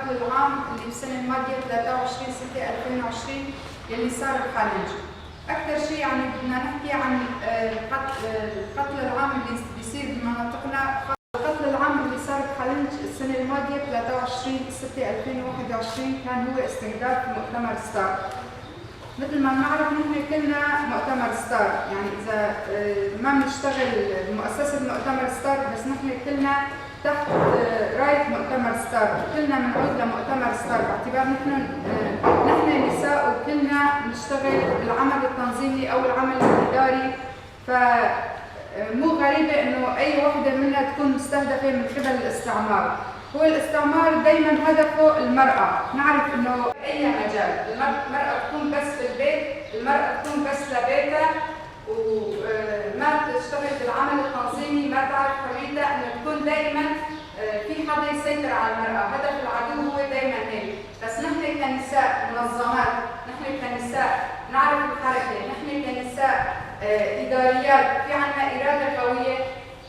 القتل العام اللي بالسنة الماضية 23/6/2020 يلي صار بحالنج. أكثر شيء يعني بدنا نحكي عن القتل العام اللي بيصير بمناطقنا. القتل العام اللي صار بحالنج السنة الماضية 23/6/2021 كان هو استهداف مؤتمر ستار. مثل ما بنعرف نحن كلنا مؤتمر ستار، يعني إذا ما بنشتغل بمؤسسة مؤتمر ستار بس نحن كلنا تحت راية مؤتمر ستار، كلنا بنعود لمؤتمر ستار باعتبار نحن نساء وكلنا بنشتغل بالعمل التنظيمي أو العمل الإداري، فمو غريبة إنه أي وحدة منا تكون مستهدفة من قبل الاستعمار. هو الاستعمار دايماً هدفه المرأة، نعرف إنه بأي مجال المرأة تكون بس في البيت، المرأة تكون بس لبيتها وما تشتغل بالعمل التنظيمي، ما تعرف حريتها، إنه تكون دايماً في حدا يسيطر على المرأة. هدف العدو هو دايماً هيك، بس نحن كنساء منظمات، نحن كنساء نعرف الحركة، نحن كنساء إداريات، في عنا إرادة قوية.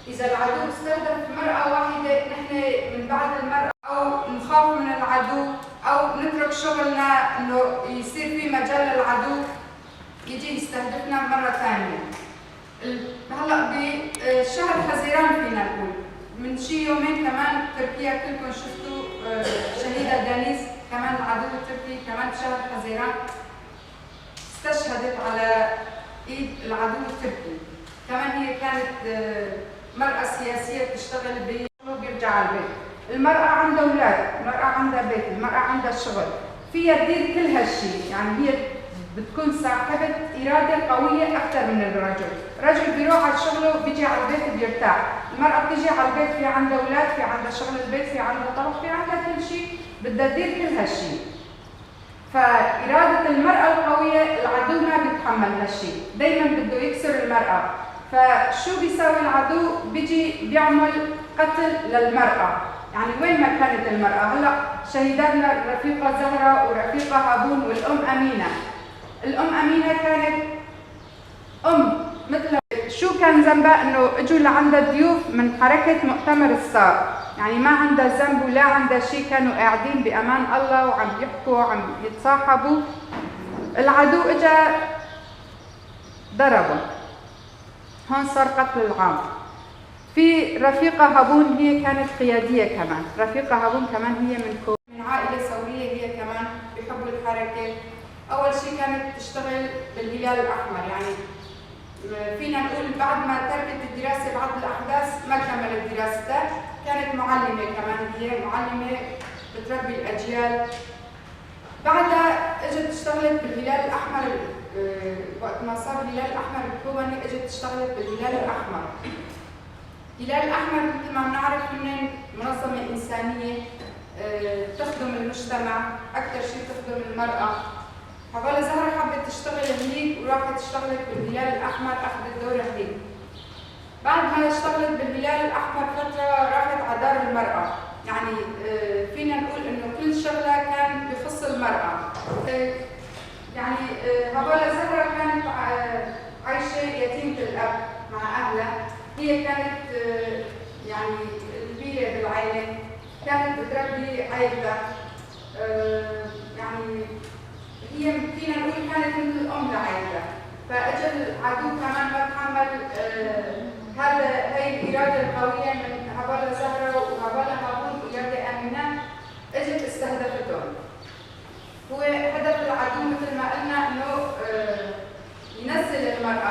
إذا العدو استهدف مرأة واحدة نحن من بعد المرأة أو نخاف من العدو أو نترك شغلنا إنه يصير في مجال للعدو يجي يستهدفنا مرة ثانية. هلا بشهر حزيران فينا نقول من شي يومين كمان تركيا كلكم شفتوا شهيدة دانيس، كمان العدو التركي كمان بشهر حزيران استشهدت على ايد العدو التركي. كمان هي كانت مرأة سياسية بتشتغل بيرجع على البيت. المرأة عندها أولاد، المرأة عندها بيت، المرأة عندها شغل، فيها تدير كل هالشيء، يعني هي بتكون صاحبة إرادة قوية أكثر من الرجل. الرجل بيروح على شغله بيجي على البيت بيرتاح، المرأة بتيجي على البيت في عندها أولاد، في عندها شغل البيت، في عندها طبخ، في عندها كل شيء، بدها تدير كل هالشيء. فإرادة المرأة القوية العدو ما بيتحمل هالشيء، دايماً بده يكسر المرأة. فشو بيساوي العدو؟ بيجي بيعمل قتل للمرأة، يعني وين ما كانت المرأة. هلا شهيداتنا الرفيقة زهرة ورفيقة هابون والأم أمينة. الأم أمينة كانت أم مثل شو كان ذنبها؟ إنه إجوا لعندها ضيوف من حركة مؤتمر ستار، يعني ما عندها ذنب ولا عندها شيء، كانوا قاعدين بأمان الله وعم يحكوا وعم يتصاحبوا. العدو إجا ضربهم، هون صار قتل العام. في رفيقة هابون هي كانت قيادية كمان، رفيقة هابون كمان هي من عائلة ثورية، هي كمان بحبوا الحركة. أول شيء كانت تشتغل بالهلال الأحمر، يعني فينا نقول بعد ما تركت الدراسة بعد الأحداث ما كملت دراستها، كانت معلمة كمان، هي معلمة بتربي الأجيال. بعدها اجت اشتغلت بالهلال الأحمر، وقت ما صار الهلال الأحمر بكوباني اجت اشتغلت بالهلال الأحمر. الهلال الأحمر مثل ما بنعرف هن منظمة إنسانية تخدم المجتمع، أكثر شيء تخدم المرأة. هبالة زهرة حبت تشتغل هنيك وراحت اشتغلت بالهلال الأحمر، أخذت دورة هنيك. بعد ما اشتغلت بالهلال الأحمر فترة راحت على دار المرأة، يعني فينا نقول إنه كل شغلة كان بخص المرأة. يعني هبالة زهرة كانت عايشة يتيمة الأب مع أهلها، هي كانت يعني الكبيرة بالعائلة، كانت بتربي عائلتها، يعني هي فينا نقول كانت مثل الأم لعائلتها. فأجى العدو كمان ما تحمل هذا هي الإرادة القوية من هبالة زهرة وهبالة هابون وإرادة أمينة، اجت استهدفتهم. هو هدف العدو مثل ما قلنا إنه ينزل المرأة.